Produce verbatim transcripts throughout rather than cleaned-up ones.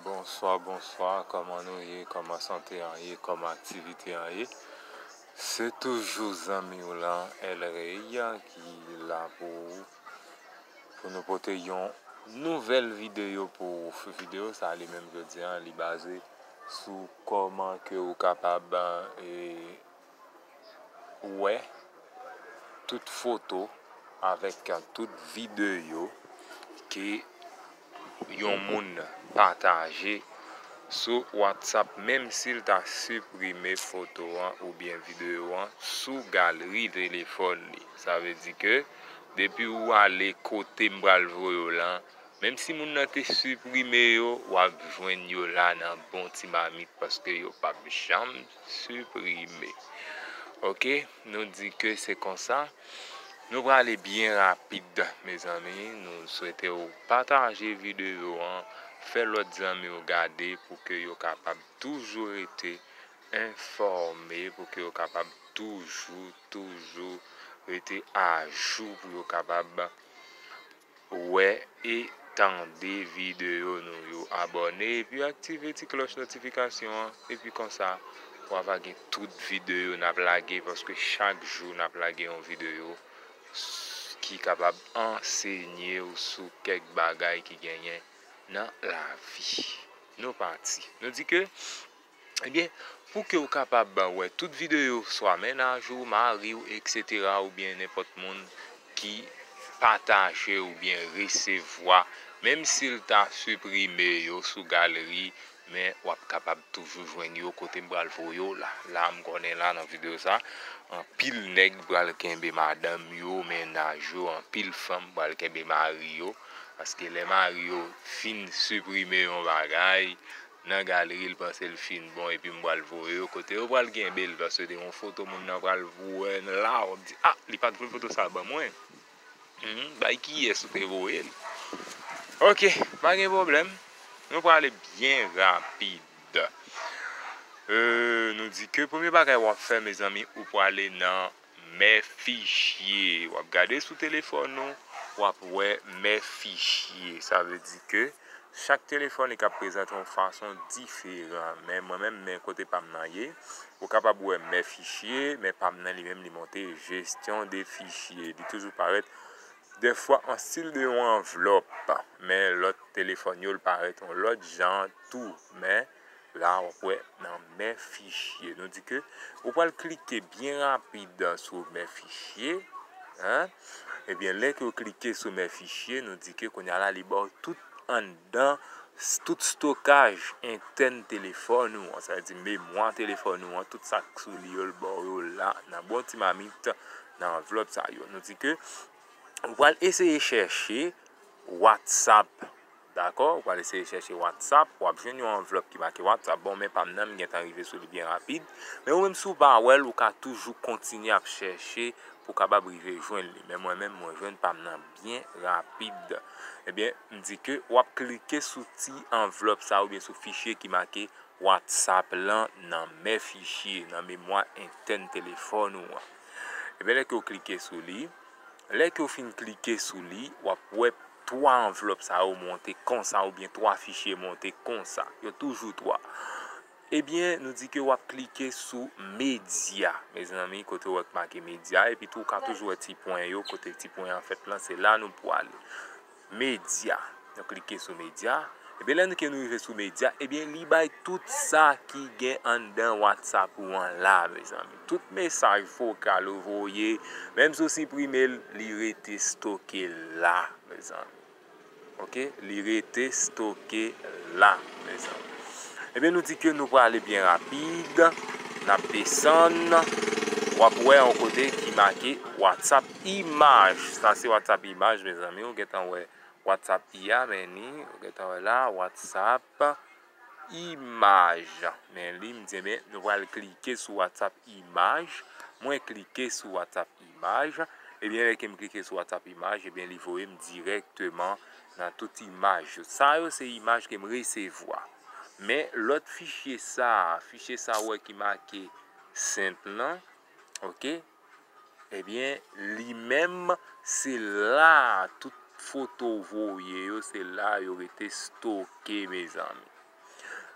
Bonswa, bonswa, kòman nou ye, kòman sante an ye, kòman aktivite an ye? Se toujou zanmi w lan, El Rey, ki la pou, pou nou pote yon nouvèl videyo pou ou. Videyo sa li menm jodi an, li baze sou kòman ke ou kapab, e, wè tout foto avèk tout videyo ke yon moun pataje sou WhatsApp, menm si l ta siprime foto an oubyen videyo an sou galri telefòn li. Sa vle di ke depi ou ale kote m pral voye w lan, menm si moun nan te siprime yo, w ap jwenn yo la nan bon ti mamit paske yo p ap janm siprime. Oke, nou di ke se konsa. Nou prale byen rapid, mezanmi. Nou swete w pataje videyo an, fè lòt zanmi w gade pou ke yo kapab toujou rete enfòme, pou ke yo kapab toujou, toujou rete ajou, pou yo kapab wè e tande videyo nou yo. Abòne epi aktive ti klòch notifikasyon an, epi konsa w a va gen tout videyo n ap lage, paske chak jou n ap lage yon videyo s-, ki kapab ansenye w sou kèk bagay ki genyen nan lavi. Nou pati. Nou di ke, ebyen, pou ke w kapab wè tout videyo, swa mennaj ou, mari w, etsetera, oubyen nenpòt moun ki pataje oubyen resevwa, menm si l ta siprime yo sou galri, men w ap kapab toujou jwenn yo kote m pral voye w la. La, m konnen la, nan videyo sa, anpil nèg pral kenbe madanm yo, mennaj yo, anpil fanm pral kenbe mari yo, paske lè mari yo fin siprime yon bagay nan galri, l panse l fin bon, epi m pral voye yo kote yo pral kenbe l, paske te yon foto moun nan pral wè la, w ap di, "Ah, li pa t voye foto sa ban mwen." Hmm, bay kiyès ou te voye l? Oke, pa gen pwoblèm. Nou prale byen rapid. Euh, nou di ke premye bagay w ap fè, mezanmi, ou prale nan mè fichye. W ap gade sou telefòn ou, w ap wè mè fichye. Sa vle di ke chak telefòn li ka prezante yon fason diferan. Men mwen menm, men kote pa m nan ye, ou kapab wè mè fichye, men pa m nan li menm li monte gestion de fichier. Li toujou parèt, dèfwa, an stil de yon anvlòp, men lòt telefòn yo, l parèt yon lòt jan tou. Men la, w ap wè nan mè fichye. Nou di ke ou pral klike byen rapid sou mè fichye, en. Ebyen, lè ke w klike sou mè fichye, nou di ke kounye a la, li ba w tout anndan s-, tout stokaj entèn telefòn ou an, sa vle di memwa telefòn ou an, tout sa k sou li yo, l ba w yo la, nan bon ti mamit, nan anvlòp sa yo. Nou di ke ou pral eseye chèche WhatsApp, dakò? Ou pral eseye chèche WhatsApp, w ap jwenn yon anvlòp ki make WhatsApp. Bon, men pa m nan, m gentan rive sou li byen rapid. Men ou menm, si w pa wè l, ou ka toujou kontinye ap chèche pou w kapab rive jwenn li. Men mwen menm, mwen jwenn pa m nan byen rapid. Ebyen, m di ke w ap klike sou ti anvlòp sa oubyen sou fichye ki make WhatsApp lan nan mè fichye, nan memwa entèn telefòn ou an. Ebyen, lè ke w klike sou li, lè ke w fin klike sou li, w ap wè twa anvlòp sa yo monte konsa, oubyen twa fichye monte konsa. Yo toujou twa. Ebyen, nou di ke w ap klike sou medya, mezanmi, kote w wè k make medya, epi tou w ka toujou wè ti pwen yo, kote ti pwen an fèt lan, se la nou pwale. Medya. Nou klike sou medya. Ebyen, lè nou ke nou rive sou medya, ebyen, li bay tout sa ki gen anndan WhatsApp ou an la, mezanmi. Tout mesaj vokal ou voye, menm si w siprime l, li rete stoke la, mezanmi. Oke, li rete stoke la, mezanmi. Ebyen, nou di ke nou prale byen rapid. N ap desann. W ap wè yon kote ki make WhatsApp imaj. Sa se WhatsApp imaj, mezanmi. Ou gentan wè WhatsApp i a, men ni. Ou gentan wè la, WhatsApp imaj. Men li, m di, ebyen, nou pral klike sou WhatsApp imaj. Mwen klike sou WhatsApp imaj. Ebyen, lè ke m klike sou WhatsApp imaj, ebyen, li voye m dirèkteman nan tout imaj yo. Sa yo se imaj ke m resevwa. Men lòt fichye sa, fichye sa ou wè ki make sent lan, oke? Ebyen, li menm, se la tout foto w voye yo, se la yo rete stoke, mezanmi.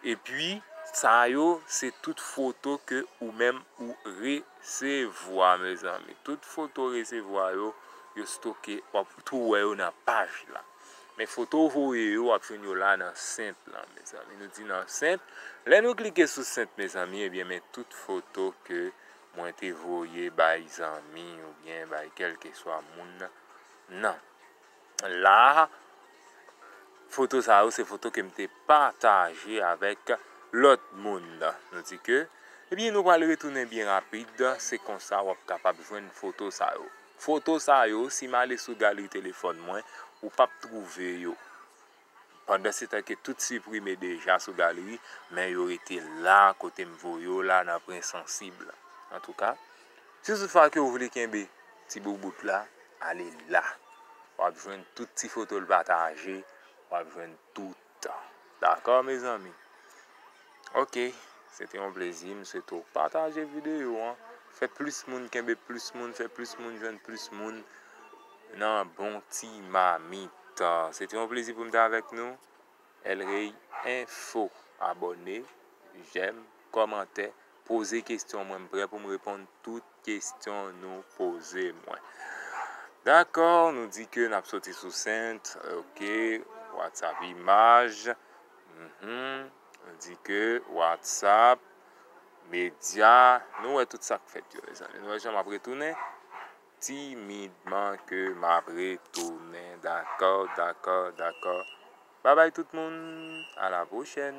Epi, sa yo, se tout foto ke ou menm ou resevwa, mezanmi. Tout foto resevwa yo, yo stoke, w ap tou wè yo nan paj la. Men foto w voye yo, w ap jwenn yo la nan sent lan, mezanmi. Nou di nan sent. Lè nou klike sou sent, mezanmi, ebyen, men tout foto ke mwen te voye bay zanmi oubyen bay kèlkeswa moun nan. La, foto sa yo, se foto ke m te pataje avèk lòt moun. Nou di ke, ebyen, nou pral retounen byen rapid. Se konsa w ap kapab jwenn foto sa yo. Foto sa yo, si m ale sou galri telefòn mwen, ou p ap twouve yo. Pandansetan ke tout siprime deja sou galri, men yo rete la kote m voye yo la nan pwen sansib la. Antouka, si toutfwa ke w vle kenbe ti boubout la, ale la. W ap jwenn tout ti foto l pataje, w ap jwenn tout. Dakò, mezanmi? Ok, se te yon plezi. M swete w pataje videyo an. Fè plis moun kenbe plis moun, fè plis moun jwenn plis moun nan bon ti mamit. Se te yon plezi pou m te avèk nou. Elrey Info. Abòne, jèm, kòmantè, poze kesyon mwen. M prè pou m reponn tout kesyon nou poze mwen. Dakò, nou di ke n ap soti sou sent. Ok, WhatsApp imaj. Mhm. Nou di ke WhatsApp, medya, nou wè tout sa k fèt yo, mezanmi. Nou wè jan m ap retounen. Timidman ke m ap retounen. Dakò, dakò, dakò. Babay tout moun. A la pwochèn.